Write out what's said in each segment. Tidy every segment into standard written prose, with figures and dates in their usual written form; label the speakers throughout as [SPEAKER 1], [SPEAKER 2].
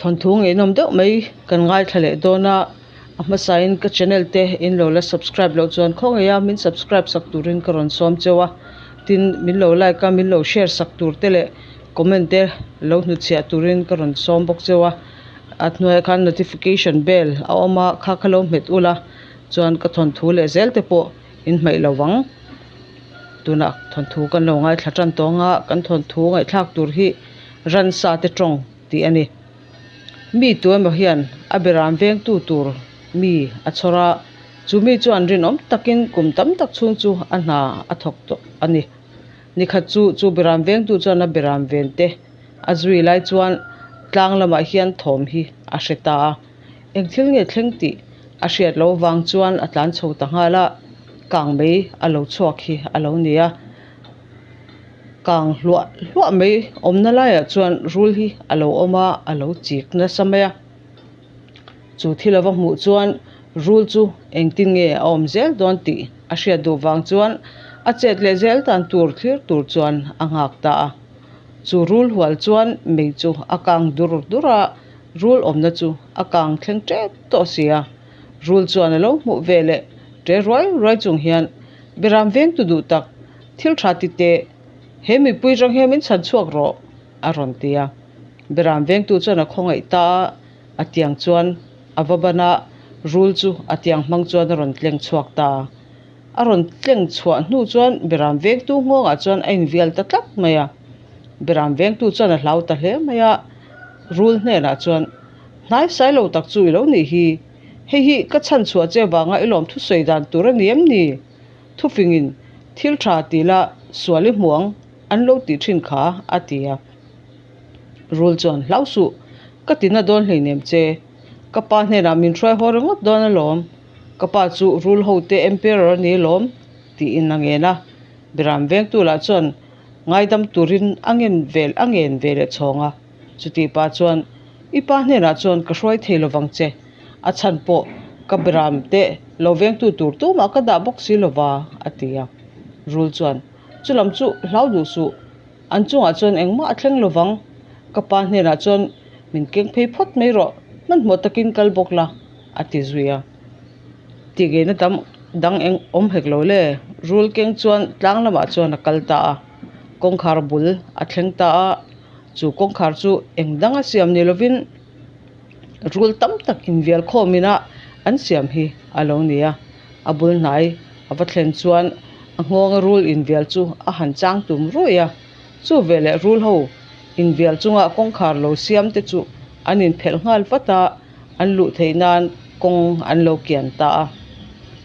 [SPEAKER 1] Thawnthu ngeihnawm deuh mai kan ngaithla leh dawn a, a hmasain ka channel te in lo la subscribe loh chuan khawngaih a min subscribe sak turin ka rawn sawm cheu a, tin min lo like a min lo share sak tur te leh comment te lo hnutchhiah turin ka rawn sawm bawk cheu a, a hnuaiah khan notification bell a awm a kha kha lo hmet ula chuan ka thawnthu leh zel te pawh in hmaih lo vang. Tunah thawnthu kan lo ngaithla tan tawh ang a, kan thawnthu ngaihthlak tur hi ransa te tawng tih a ni. Mi tu emaw hian a beram vengtu tur mi a chhawr a, chu mi chuan rinawm takin kum tam tak chhung chu a hna a thawk tawh a ni. Nikhat chu chu beram vengtu chuan a beram ven te a zui lai chuan tlang lamah hian thawm hi a hre ta a. Eng thil nge thleng tih a hriat loh vang chuan a tlan chho ta nghal a, kang mai a lo chhuak hi a lo ni a. Kang hluah hluah mai awmna laiah chuan rul hi a lo awm a, a lo chik nasa mai a. Chu thil a va hmuh chuan rul chu engtin nge a awm zel dawn tih a hriat duh vang chuan a chet leh zel dan tur thlir tur chuan a nghak ta a. Chu rul hual chuan mei chu a kang dur dur a. Rul awmna chu a kang thleng tep tawh si a, rul chuan a lo hmuh ve leh ṭe ruai ruai chung hian Beram vengtu duh tak, thil tha ti teh, he mipui rang hian min chhan chhuak rawh, a rawn ti a. Beram vengtu chuan a khawngaih ta a, a tiang chuan a va ban a, rul chu a tiang hmang chuan a rawn tleng chhuak ta a. A rawn tleng chhuah hnu chuan Beram vengtu nghawngah chuan a invial ta tlat mai a. Beram vengtu chuan a hlau ta hle mai a. Rul hnenah chuan, Hnai sai lo tak chu i lo nih hi. Hei hi ka chhan chhuah che vanga i lawm thusawi dan tur a ni em ni? Thufingin thil tha ti la sual i hmuang an lo tih thin kha, a ti a. Rul chuan, Hlau suh, ka tina dawn hleinem che. Ka pa hnenah min hruai haw ringawt dawn alawm. Ka pa chu rul hote emperor a ni alawm, tiin a ngen a. Biram vengtu lah chuan ngaidam turin a ngen vel a ngen ve leh chhawng a. Chutih pah chuan i pa hnenah chuan ka hruai thei lovang che, a chhan pawh ka biram te lo vengtu tur tumah ka dah bawk si lova, a ti a. Rul chuan, Chulam chu hlau duh suh, an chungah chuan engmah a thleng lovang, ka pa hnenah chuan min keng phei phawt mai rawh, hmanhmawh takin kal bawk la, a ti zui a. Tih ngeina dam dang eng awm hek lo le, rul keng chuan tlang lamah chuan a kal ta a, kawngkhar bul a thleng ta a, chu kawngkhar chu eng dang a siam ni lovin rul tam tak invial khawm ina an siam hi a lo ni a, a bul hnai a va thlen chuan a nghawnga rul invial chu a han chang tum ruih a, chu veleh rul ho invial chunga kawngkhar lo siam te chu an inphelh nghal vat a. an luh theih nan kawng an lo kian ta a.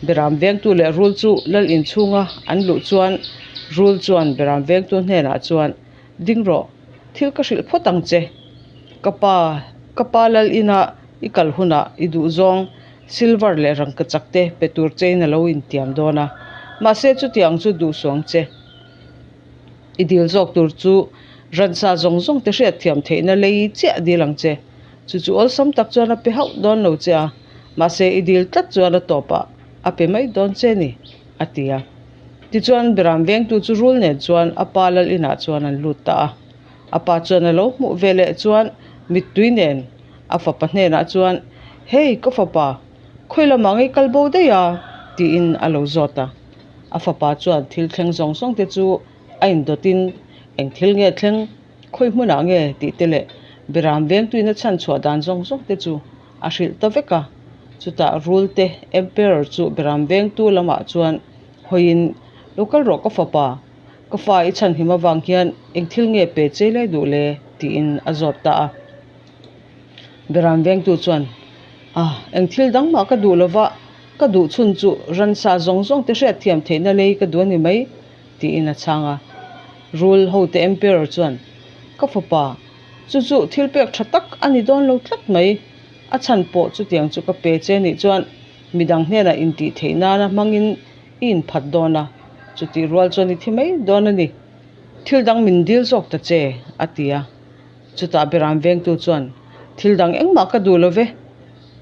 [SPEAKER 1] Beram vengtu leh rul chu lal inchhunga an luh chuan rul chuan beram vengtu hnenah chuan, Ding rawh, thil ka hrilh phawt ang che. Ka pa, ka pa lal ina i kal hunah i duhzawng silver leh rangkachak te pe tur chein a lo intiam dawn a, mahse chutiang chu duh suang che. I dil zawk tur chu ransa zawng zawng te hriatthiam theihna lei chiah dil ang che. Chu chu awlsam tak chuan a pe hauh dawn lo che a, mahse i dil tlat chuan a tawpah a pe mai dawn che ni, a ti a. Tichuan Beram vengtu chu rul nen chuan a pa lal inah chuan an lut ta a. A pa chuan a lo hmuh ve leh chuan mittui nen a fapa hnenah chuan, Hei ka fapa, khawi lamah ngei kal bo daih a? tiin a lo zawt a. A fapa chuan thil thleng zawng zawng te chu a indawtin eng thil nge thleng? Khawi hmunah nge tih te leh Beram vengtuina chhan chhuah dan zawng zawng te chu a hrilh ta vek a. Chutah rul te Emperor chu Beram vengtu lamah chuan hawiin, Lo kal rawh ka fapa, ka fa i chhan him avang hian eng thil nge pe che lai duh le? tiin a zawt ta a. Beram vengtu chuan, Ah, eng thil dang mah ka duh lova, ka duh chhun chu ransa zawng zawng te hriatthiam theihna lei ka duh a ni mai, tiin a chhang a. Rul hote Emperor chuan, Ka fapa, chu chu thil pek tha tak a ni dawn lo tlat mai. A chhan pawh chutiang chu ka pe che nih chuan midang hnenah intih theih nana hmangin i inphat dawn a, chutih rual chuan i thi mai dawn a ni. Thil dang min dil zawk ta che, a ti a. Chutah Beram vengtu chuan, Thil dang engmah ka duh lo ve.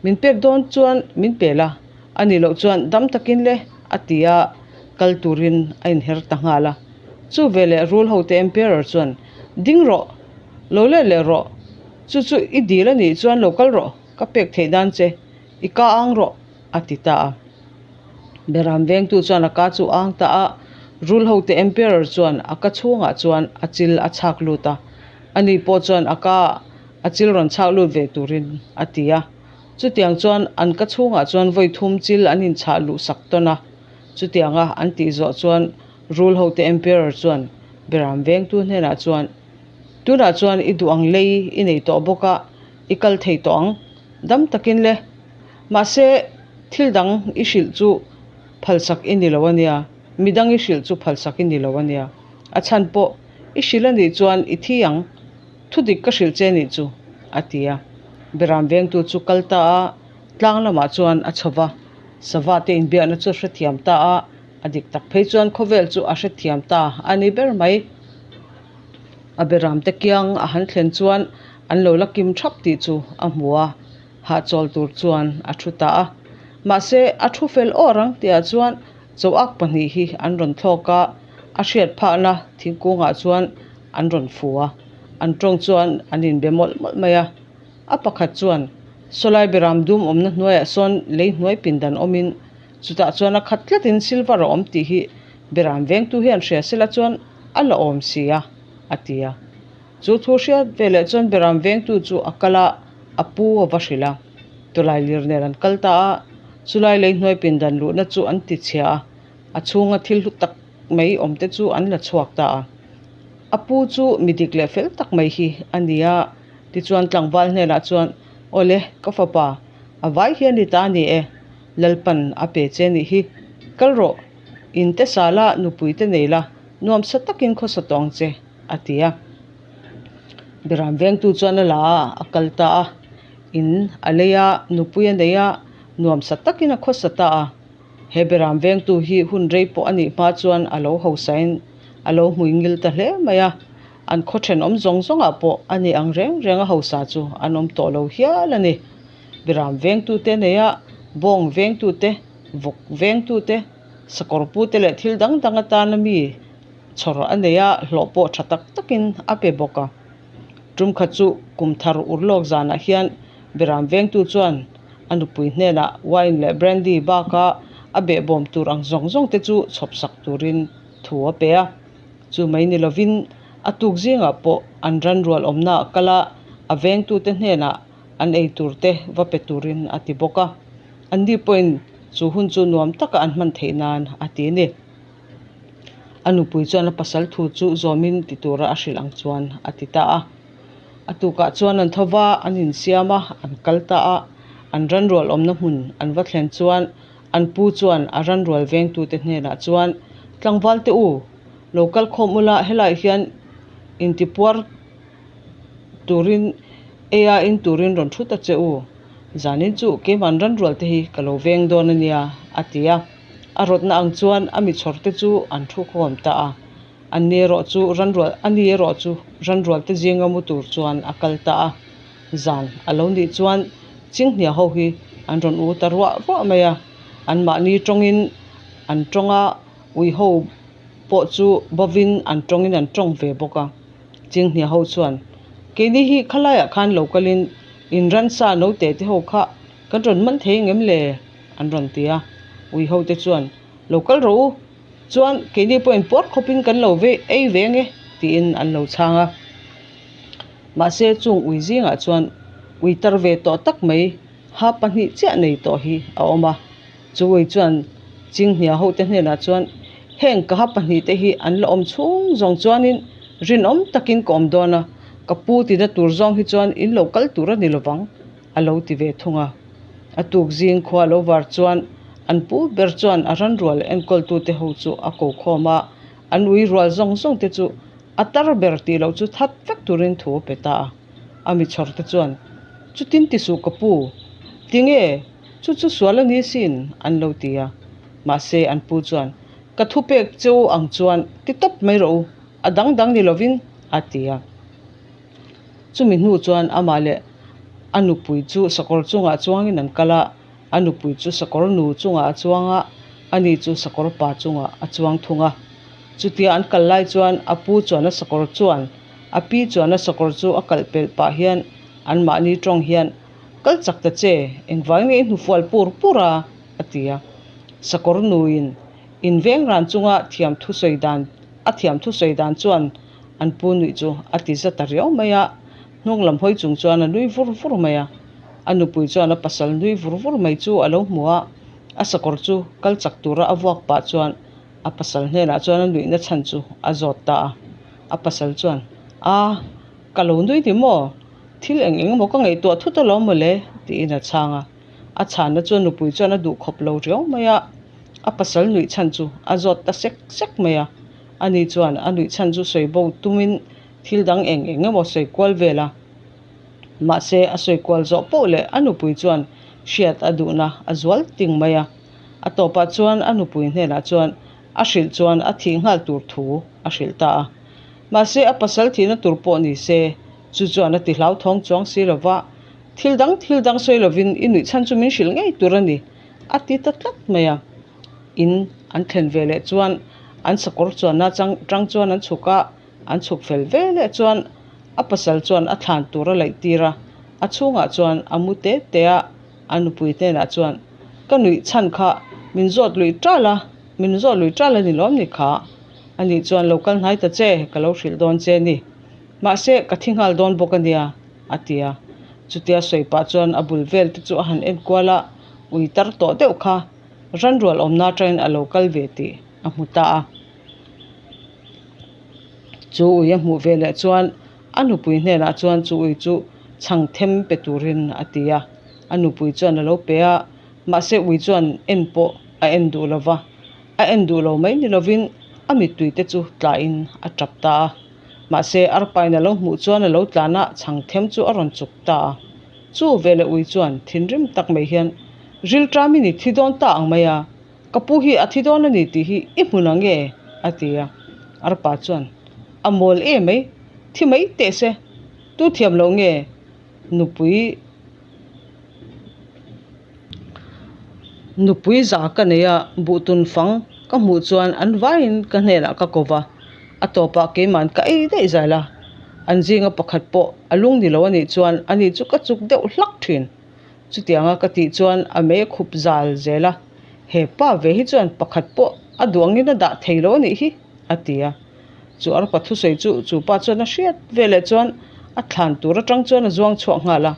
[SPEAKER 1] Min pek dawn chuan min pe la, a nih loh chuan dam takin le, a ti a, kal turin a inher ta nghal a. Chu veleh rul hote Emperor chuan, Ding rawh, lo let leh rawh. Chu chu i dil a nih chuan lo kal rawh, ka pek theih dan che, i ka ang rawh, a ti ta a. Beram vengtu chuan a ka chu ang ta a, rul hote Emperor chuan a ka chhungah chuan a chil a chhak lut a, ani pawh chuan a ka a chil rawn chhak lut ve turin a ti a. Chutiang chuan an ka chhungah chuan vawi thum chil an inchhah luh sak tawn a, chutianga an tih zawh chuan rul hote Emperor chuan Beram vengtu hnenah chuan, Tunah chuan i duh ang lei i nei tawh bawk a, i kal thei tawh ang. Dam takin le. Mahse, thil dang i hrilh chu phalsak i ni lo a nia, midang i hrilh chu phalsak i ni lo a nia. A chhan pawh i hrilh a nih chuan i thi ang, thu dik ka hrilh che nih chu, a ti a. Beram vengtu chu kal ta a, tlang lamah chuan a chho va, sava te inbiakna chu a hrethiam ta a, a dik tak phei chuan khawvel chu a hrethiam ta a ni ber mai. A beramte kiang a han thlen chuan an lo la kim thap tih chu a hmu a, hahchawl tur chuan a thu ta a. Mahse, a thu fel awr ang tihah chuan choak pahnih hi an rawn thlawk a, a hriat phahna thingkungah chuan an rawn fu a, an tawng chuan an inbe mawlh mawlh mai a. A pakhat chuan, Sawlai beram dum awmna hnuaiah sawn lei hnuai pindan awmin chutah chuan a khat tlatin silver a awm tih hi beram vengtu hian hria sela chuan a la awm si a, a ti a. Chu thu hriat veleh chuan beram vengtu chu a kal a, a pu a va hrilh a. Tawlai lir nen an kal ta a, chulai lei hnuai pindan luhna chu an ti chhia a, a chhunga thil hlu tak mai awmte chu an la chhuak ta a. A pu chu mi dik leh fel tak mai hi a ni a, tichuan tlangval hnenah chuan, Awle, ka fapa, a vai hian i ta a ni e, Lalpan a pe che nih hi, kal rawh, in te sa la, nupui te nei la, nuamsa takin khawsa tawh ang che, a ti a. Beram vengtu chuan a la a, a kal ta a. In a lei a, nupui a nei a, nuamsa takin a khawsa ta a. He beram vengtu hi hun rei pawh a nih hma chuan a lo hausain a lo hmui ngil ta hle mai a. An khaw thenawm zawng zawngah pawh a ni ang reng reng a hausa chu an awm tawh lo hial a ni. Beram vengtute nei a, bawng vengtute, vawk vengtute, sakawr pute leh thil dang dang atana mi chhawr a nei a, hlawh pawh tha tak takin a pe bawk a. Tum khat chu kum thar ur lawk zanah hian Beram vengtu chuan a nupui hnenah wine leh brandy baka a behbawm tur ang zawng zawng te chu chhawp sak turin thu a pe a. Chu mai ni lovin a tuk zingah pawh an ran rual awmna a kal a, a vengtute hnenah an ei tur te va pe turin a ti bawk a. Anni pawhin chu hun chu nuam taka an hman theih nan a ti a ni. A nupui chuan a pasal thu chu zawmin ti tura a hrilh ang chuan a ti ta a. A tukah chuan an tho va, an insiam a, an kal ta a. An ranrual awmna hmun an va thlen chuan an pu chuan a ranrual vengtute hnenah chuan, Tlangvalte u, lo kal khawm ula helaiah hian intipuar turin eia in turin rawn thu ta che u. Zanin chu keimah ranrual te hi ka lo veng dawn a nia, a ti a. A rawtna ang chuan a mi chhawr te chu an thu khawm ta a. Anni erawh chu ranrual ani erawh chu ranrual te zinga mu tur chuan a kal ta a. Zan a lo nih chuan Chinghnia ho hi an rawn u ta ruah ruah mai a. Anmahni tawngin an tawng a, ui ho pawh chu bovin an tawngin an tawng ve bawk a. Chinghnia ho chuan, Keini hi khalaiah khan lo kalin in ransa note te ho kha kan rawn man thei ngem le? an rawn ti a, ui ho te chuan, Lo kal rawh u, chuan keini pawhin puar khawpin kan lo ve ei ve ange tiin an lo chhang a. Mahse chung ui zingah chuan ui tar ve tawh tak mai ha pahnih chiah nei tawh hi a awm a. Chu ui chuan Chinghnia ho te hnenah chuan, Heng ka ha pahnih te hi an la awm chhung zawng chuanin rinawm takin ka awm dawn a, ka pu tina tur zawng hi chuan in lo kal tur a ni lovang a lo ti ve thung a. A tuk zing khua lo var chuan an pu ber chuan a ranrual enkawltute ho chu a ko khawm a, an ui rual zawng zawng te chu a tar ber tih loh chu that vek turin thu a pe ta a. A mi chhawr te chuan, Chutin ti suh ka pu, tinge chu chu sual a ni sin an lo ti a. Mahse an pu chuan, Ka thupek cheu ang chuan ti tawp mai rawh u, a dang dang ni lovin a ti a. Chumi hnu chuan amah leh a nupui chu sakawr chungah chuangin an kal a, a nupui chu sakawr nu chungah a chuang a, ani chu sakawr pa chungah a chuang thung a. Chutia an kal lai chuan a pu chuan a sakawr chuan a pi chuan a sakawr chu a kalh pelh pah hian Anmahni tawng hian, Kal chak ta che, engvangin nge i hnufual pur pur a? a ti a. Sakawr nuin inveng ran chunga thiam thusawi dan a thiam thusawi dan chuan an pu nuih chu a ti za ta riau mai a, hnung lam hawi chung chuan a nui vur vur mai a. A nupui chuan a pasal nui vur vur mai chu a lo hmu a, a sakawr chu kal chak tura a vuak pah chuan a pasal hnenah chuan a nuihna chhan chu a zawt ta a. A pasal chuan, A, ka lo nui ni maw? Thil eng eng emaw ka ngaihtuah thut alawm mawle, tiin a chhang a. A chhanna chu a nupui chuan a duh khawp lo riau mai a, a pasal nuih chhan chu a zawt ta sek sek mai a. Ani chuan a nuih chhan chu sawi bo tumin thil dang eng eng emaw sawi kual vel a. Mahse, a sawi kual zawh poh leh a nupui chuan hriat a duhna a zual ting mai a. A tawpah chuan a nupui hnenah chuan a hrilh chuan a thih nghal tur thu a hrilh ta a. Mahse, a pasal thihna tur pawh ni se, chu chuan a ti hlauthawng chuang si lo va, Thil dang thil dang sawi lovin i nuih chhan chu min hrilh ngei tur a ni, a ti ta tlat mai a. In an thlen ve leh chuan an sakawr chuanna chang tang chuan an chhuk a, an chhuk fel ve leh chuan a pasal chuan a thlan tur a laih tir a, a chhungah chuan a mu te te a, a nupui hnenah chuan, Ka nuih chhan kha min zawt luih ṭal a, min zawt luih ṭal a ni lawm ni kha? Ani chuan lo kal hnai ta che, ka lo hrilh dawn che ni. Mahse, ka thi nghal dawn bawk a nia, a ti a. Chutia sawi pah chuan a bul vel te chu a han en kual a, ui tar tawh deuh kha ranrual awmna atangin a lo kal ve tih a hmu ta a. Chu ui a hmuh ve leh chuan a nupui hnenah chuan chu ui chu chhang them pe turin a ti a. A nupui chuan a lo pe a, mahse ui chuan en pawh a en duh lo va. A en duh lo mai ni lovin a mittui te chu tlahin a tap ta a. Mahse arpain a lo hmuh chuan a lo tlan a, chhang them chu a rawn chuk ta a. Chu veleh ui chuan thinrim tak mai hian, Rilṭamin i thi dawn ta ang mai a, ka pu hi a thi dawn a ni tih hi i hmu na nge? a ti a. Arpa chuan, A mawl e mai, thi mai teh se, tu thiam loh nge nupui Nupui za ka nei a, buhtun fang ka hmuh chuan an vaiin ka hnenah ka ko va, a tawpah keiman ka ei daih zal a, an zinga pakhat pawh a lung ni lo a nih chuan ani chu ka chuk deuh hlak thin. Chutianga ka tih chuan a mei a khup zal zel a, he pa ve hi chuan pakhat pawh a duh angin a dah thei lo a nih hi, a ti a. Chu arpa thusawi chu chu pa chuan a hriat veleh chuan a thlan tur atang chuan a zuang chhuak nghal a,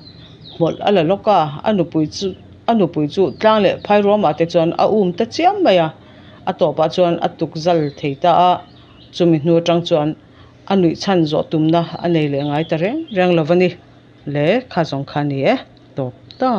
[SPEAKER 1] hmawlh a la lawk a, a nupui chu a nupui chu tlang leh phai ruamah te chuan a um ta chiam mai a, a tawpah chuan a tuk zal thei ta a, chumi hnu atang chuan a nuih chhan zawh tumna a nei leh ngai ta reng reng lo va ni le, kha zawng kha a ni e, tawp ta.